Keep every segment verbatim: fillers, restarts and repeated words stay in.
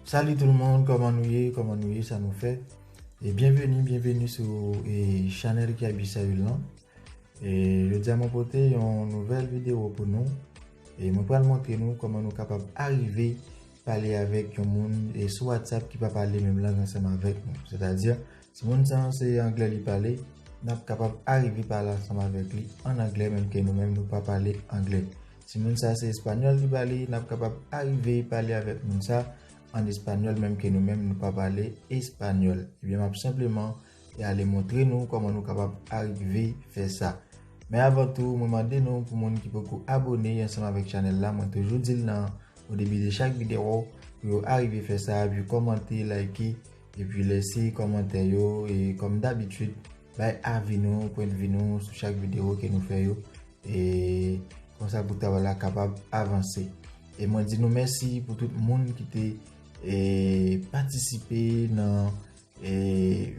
Salut tout le monde, kòman nou ye? Kòman nou ye? Sa nou fè? E byenveni, byenveni sou e, chanèl Kaby Saül lan. E jodi a mwen pote yon nouvèl videyo pou nou. E mwen pral montre nou kòman nou kapab arive pale avèk yon moun e sou WhatsApp ki pa pale menm lang ansanm avèk nou. Sètadi, si moun sa se anglè li pale, n ap kapab arive pale ansanm avèk li an anglè menm ke nou menm nou pa pale anglè. Si moun sa se espanyòl li pale, n ap kapab arive pale avèk moun sa an espanyòl menm ke nou menm nou pa pale espanyòl. Ebyen, m ap senpleman e ale montre nou kòman nou kapab arive fè sa. Men avan tou, mwen mande nou pou moun ki poko abone ansanm avèk chanèl la, mwen toujou di l nan o debi de chak videyo pou yo arive fè sa, epi kòmante, like, epi lese kòmantè yo, e kòm dabitid, bay avi nou, pwendvi nou sou chak videyo ke nou fè yo, e konsa pou travay la kapab avanse. E mwen di nou mèsi pou tout moun ki te e patisipe nan e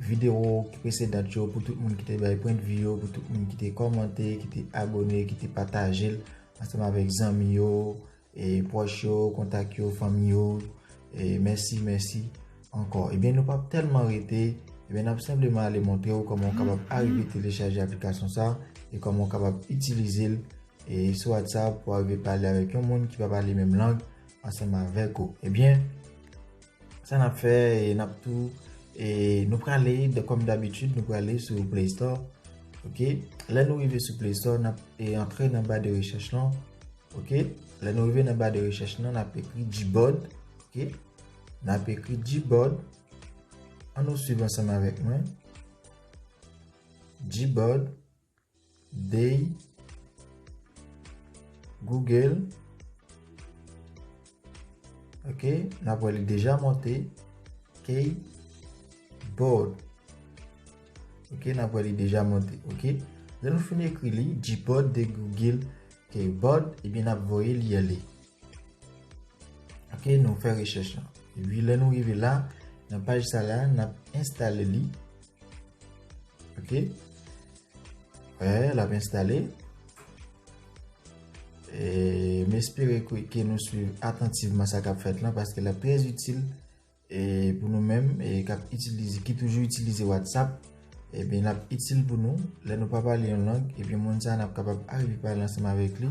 videyo ki presedan yo, pou tout moun ki te bay pwendvi yo, pou tout moun ki te kòmante, ki te abone, ki te pataje l ansanm avèk zanmi yo, e pwòch yo, kontak yo, fanmi yo. E mèsi, mèsi ankò. Ebyen, nou p ap tèlman rete. Ebyen, n ap senpleman ale montre w kòman w kapab arive telechaje aplikasyon sa e kòman w kapab itilize l e sou WhatsApp pou w arive pale avèk yon moun ki pa pale menm lang ansanm avèk ou. Ebyen, sa n ap fè, e n ap tou, e nou prale, de, kòm dabitid, nou prale sou Play Store. Ok? Lè nou rive sou Play Store, n ap e antre nan ba de rechèch lan. Ok? Lè nou rive nan ba de rechèch lan, n ap ekri Gboard. Ok? N ap ekri Gboard. Ann nou swiv ansanm avèk mwen. Gboard, Day, Google. Ok, n ap wè li deja monte. Keyboard. Ok, n ap wè li deja monte. Ok, lè nou fin ekri li, Gboard de Google Keyboard, ebyen n ap voye li ale. Ok, nou fè rechèch lan. Epi lè nou rive la, nan paj sa la, n ap enstale li. Ok. Wè, l ap enstale. E m espere ke, ke nou swiv atantivman sa k ap fèt lan, paske l ap trè itil e pou nou menm e k ap itilize, ki toujou itilize WhatsApp. Ebyen, l ap itil pou nou lè nou pa pale yon lang, ebyen, moun sa a n ap kapab arive pale ansanm avèk li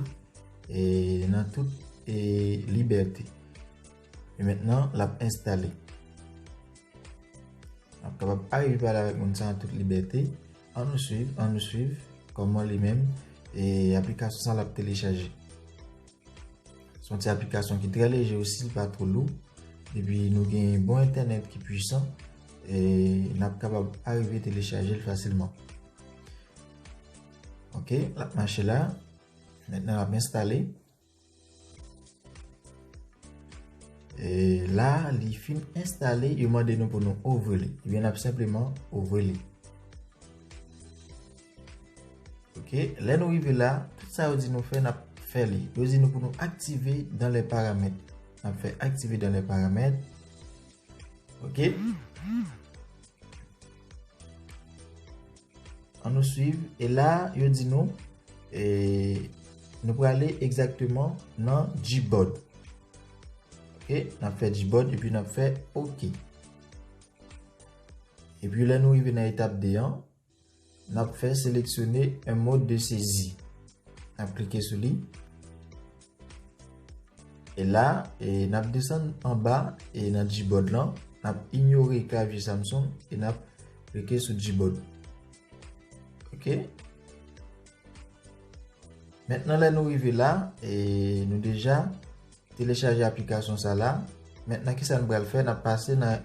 e nan tout e libète. E mentnan, l ap enstale. N ap kapab arive pale avèk moun sa an tout libète. Ann nou swiv, ann nou swiv kòman li menm e aplikasyon sa l ap telechaje. Se yon ti aplikasyon ki trè leje osi, li pa twò lou. Epi nou gen bon entènèt ki pwisan, e n ap kapab arive telechaje l fasilman. Ok, l ap mache la. Mentnan l ap enstale. E la, li fin enstale, yo mande nou pou nou ouvri li. Ebyen, n ap senpleman ouvri li. Ok, lè nou rive la, tout sa yo di nou fè, n ap fè li. Yo di nou pou nou aktive dans les paramètres. N ap fè aktive dans les paramètres. Ok. Ann nou swiv. E la, yo di nou, e, nou prale egzakteman nan Gboard. Ok, n ap fè Gboard epi n ap fè ok. Epi lè nou rive nan etap de an, n ap fè sélectionner un mode de saisie. N ap klike sou li. E la, e n ap desann anba e nan Gboard lan, n ap inyore klavye Samsung e n ap klike sou Gboard. Ok. Mentnan lè nou rive la, e nou deja telechaje aplikasyon sa la. Mentnan, kisa nou pral fè? N ap pase nan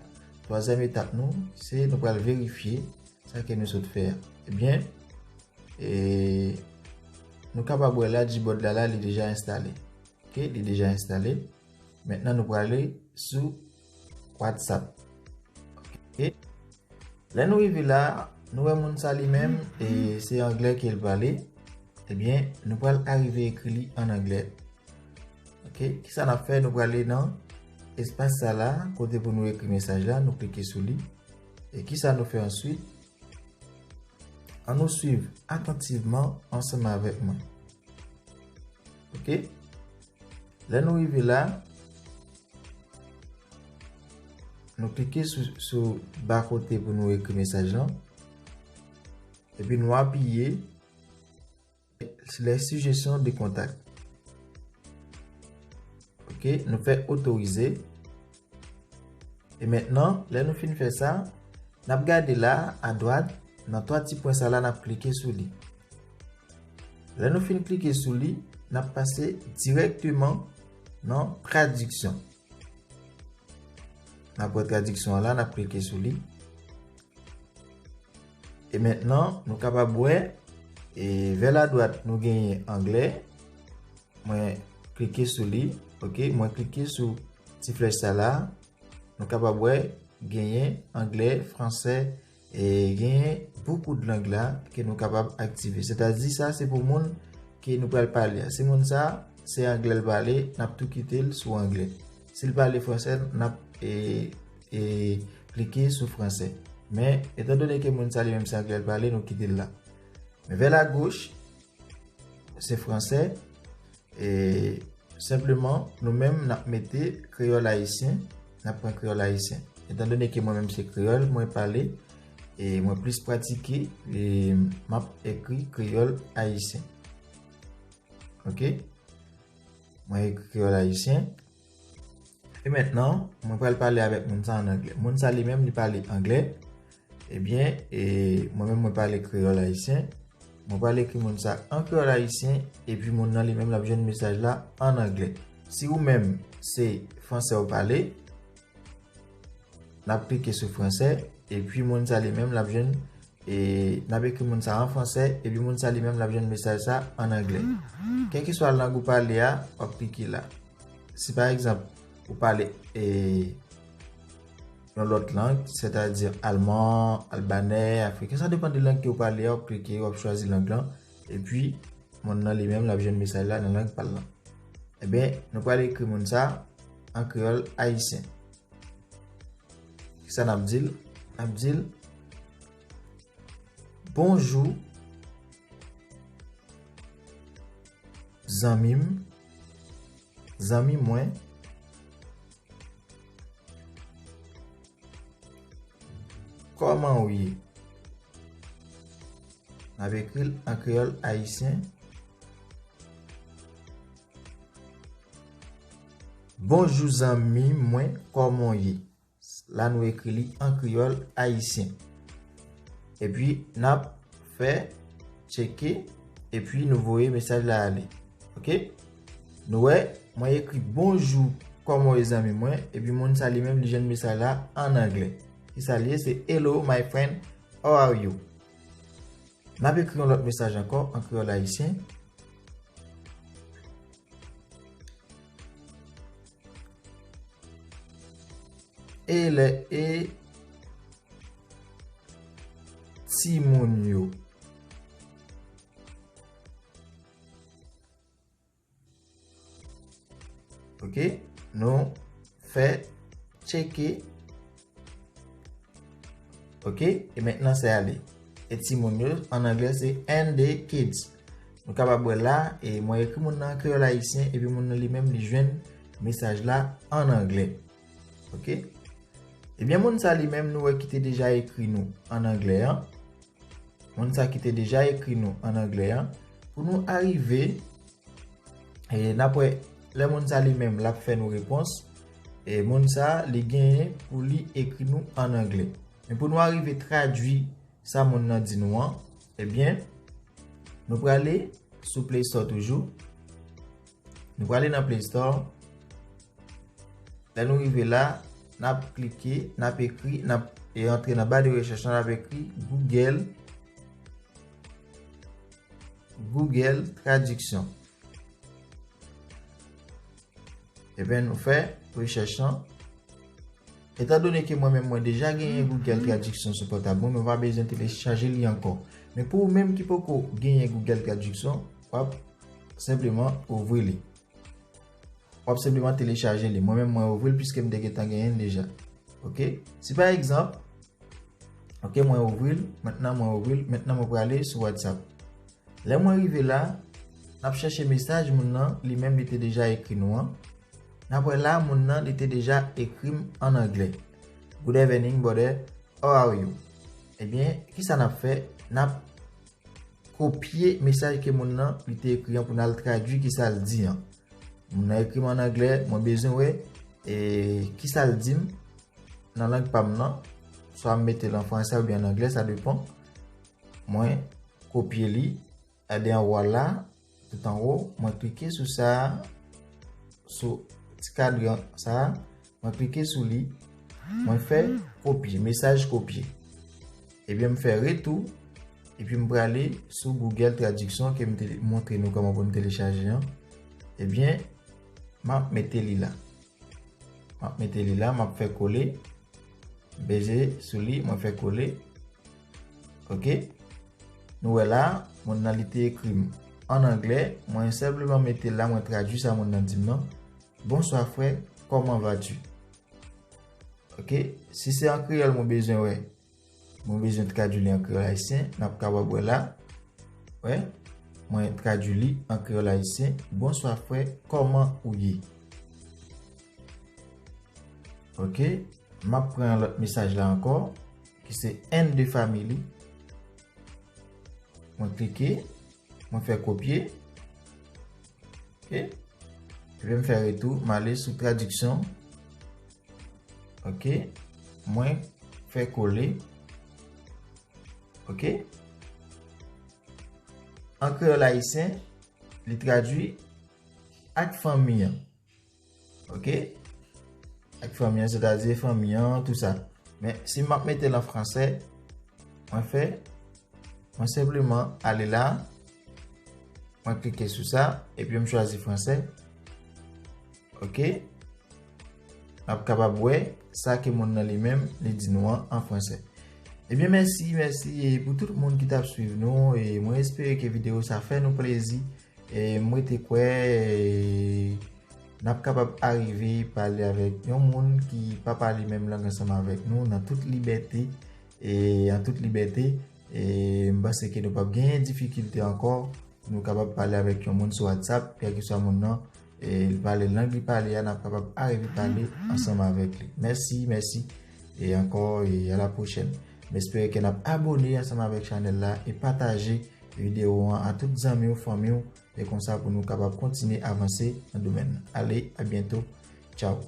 twazyèm etap nou, se nou pral verifye sa ke nou sot fè a. Ebyen, e nou kapab wè la, Gboard la, la, li deja enstale. Ok, li deja enstale. Mentnan, nou prale sou WhatsApp. Ok. Lè nou rive la, nou wè moun sa li menm, e se anglè ke l pale. Ebyen, nou pral arive ekri li an anglè. Ok, kisa n ap fè? Nou prale nan espas sa la, kote pou nou ekri mesaj la, nou klike sou li. E kisa nou fè answit? Ann nou swiv atantivman ansanm avèk mwen. Ok? Lè nou rive la, Nou klike sou, sou ba kote pou nou ekri mesaj lan. Epi nou apiye les suggestions de contact. Ok, nou fè otorize. E mentnan, lè nou fin fè sa, n ap gade la, adwat, nan twa ti pwen sa la, n ap klike sou li. Lè nou fin klike sou li, n ap pase dirèkteman nan tradiksyon. N ap wè tradiksyon an la, n ap klike sou li. E mentnan, nou kapab wè, e vè ladwat, nou genyen anglè. Mwen klike sou li, ok? Mwen klike sou ti flèch sa la. Nou kapab wè, genyen anglè, fransè, e genyen bokou de lang la ke nou kapab aktive. Sètadi sa, se pou moun ke nou pral pale a. Si moun sa, se anglè l pale, n ap tou kite l sou anglè. Si l pale fransè, n ap, e, e, klike sou fransè. Men, etandone ke moun sa li menm se anglè l pale, nou kite l la. Men vè lagoch, se fransè. E senpleman, nou menm, n ap mete kreyòl ayisyen, n ap pran kreyòl ayisyen. Etandone ke mwen menm se kreyòl mwen pale, e mwen plis pratike, e m ap ekri kreyòl ayisyen. Ok? Mwen ekri kreyòl ayisyen. E mentnan, mwen pral pale avèk moun sa an anglè. Moun sa li menm, li pale anglè. Ebyen, e, mwen menm, mwen pale kreyòl ayisyen. Mwen pral ekri moun sa an kreyòl ayisyen, epi moun nan li menm, l ap jwenn mesaj la an anglè. Si ou menm, se fransè w pale, n ap klike sou fransè, epi moun sa li menm, l ap jwenn, e, n ap ekri moun sa an fransè, epi moun sa li menm, l ap jwenn mesaj sa an anglè. Kèlkeswa lang ou pale a, w ap klike la. Si pa egzanp, ou pale, e, yon lòt lang, sètadi alman, albanè, afriken, sa depann de lang ke w pale a, w ap klike, w ap chwazi lang lan, epi moun nan li menm, l ap jwenn mesaj la nan lang pa l lan. Ebyen, nou pral ekri moun sa an kreyòl ayisyen. Kisa n ap di l? N ap di l, bonjou, zanmi m, zanmi mwen, kòman w ye? N ap ekri l an kreyòl ayisyen. Bonjou zanmi mwen, kòman w ye? La nou ekri li an kreyòl ayisyen. Epi n ap fè tcheke, epi nou voye mesaj la ale. Ok? Nou wè, mwen ekri bonjou, kòman w ye zanmi mwen, epi moun sa li menm li jwenn mesaj la an anglè. Kisa l ye? Se hello my friend, how are you? N ap ekri yon lòt mesaj ankò an kreyòl ayisyen. E lè e timoun yo. Ok, nou fè tcheke. Ok, e mentnan se ale. E timoun yo, an anglè se and the kids. Nou kapab wè la, e mwen ekri moun nan an kreyòl ayisyen, epi moun nan li menm li jwenn mesaj la an anglè. Ok? Ebyen, moun sa li menm nou wè ki te deja ekri nou an anglè an. Moun sa ki te deja ekri nou an anglè an. Pou nou arive, e, n ap wè, lè moun sa li menm l ap fè nou repons, e, moun sa li genyen pou li ekri nou an anglè. Men pou nou arive tradui sa moun nan di nou an, ebyen, nou prale sou Play Store toujou. Nou prale nan Play Store. Lè nou rive la, n ap klike, n ap ekri, n ap, e, antre nan ba de rechèch la, n ap ekri Google, Google Traduction. Ebyen, nou fè rechèch lan. Etandone ke mwen menm mwen deja genyen Google Traduction sou pòtab mwen, mwen pa bezwen telechaje li ankò. Men pou ou menm ki poko genyen Google Traduction, w ap senpleman ouvri li. W ap senpleman telechaje li. Mwen menm mwen ouvri l piske m te gentan genyen l deja. Ok? Si pa egzanp, ok, mwen ouvri l, mentnan mwen ouvri l, mentnan mwen prale sou WhatsApp. Lè mwen rive la, n ap chèche mesaj moun nan, li menm li te deja ekri nou an. N ap wè la, moun nan, li te deja ekri m an anglè. Good evening, brother. How are you? Ebyen, kisa n ap fè? N ap kopye mesaj ke moun nan li te ekri an pou n al tradui kisa l di an. Moun nan ekri m an anglè, mwen bezwen wè e kisa l di m nan lang pa m nan. Swa m mete l an fransè oubyen an anglè, sa depan. Mwen kopye li, gade anwo a la, tout anwo, mwen klike sou sa, sou ti kadran sa, mwen klike sou li, mwen fè kopye, mesaj kopye. Ebyen, m fè retou, epi m prale sou Google Traduction ke m te montre nou kòman pou n telechaje an. Ebyen, m ap mete li la. M ap mete li la, m ap fè kole. M peze sou li, mwen fè kole. Ok. Nou wè la, moun nan li te ekri m an anglè, mwen senpleman mete l la, mwen tradui sa moun nan di m nan. Bonsoir frère, comment vas-tu? Ok, si se an kreyòl mwen bezwen wè, mwen bezwen tradui li an kreyòl ayisyen, n ap kapab wè la. Wè, mwen tradui li an kreyòl ayisyen. Bonsoir frère, comment ou ye? Ok, m ap pran lòt mesaj la ankò, ki se N de family. Mwen klike, mwen fè kopye. Ok. Epi m fè retou, m ale sou tradiksyon. Ok. Mwen fè kole. Ok. An kreyòl ayisyen, li tradui ak fanmi an. Ok? Ak fanmi an, sètadi fanmi an, tou sa. Men, si m ap mete l an fransè, mwen fè, mwen senpleman ale la, mwen klike sou sa, epi m chwazi fransè. Ok? N ap kapab wè sa ke moun nan li menm, li di nou an, an fransè. Ebyen, mèsi, mèsi, e pou tout moun ki t ap swiv nou, e mwen espere ke videyo sa fè nou plezi. E m rete kwè, e, n ap kapab arive pale avèk yon moun ki pa pale menm lang ansanm avèk nou nan tout libète, e, an tout libète. E m panse ke nou p ap genyen difikilte ankò pou nou kapab pale avèk yon moun sou WhatsApp, kèlkeswa moun nan, e, li pale lang li pale a, n ap kapab arive pale ansanm avèk li. Mèsi, mèsi. E ankò, e a la pwochèn. M espere ke n ap abone ansanm avèk chanèl la e pataje videyo an a tout zanmi w, fanmi w, e konsa pou nou kapab kontinye avanse nan domèn nan. Ale, a byento. Tchaw.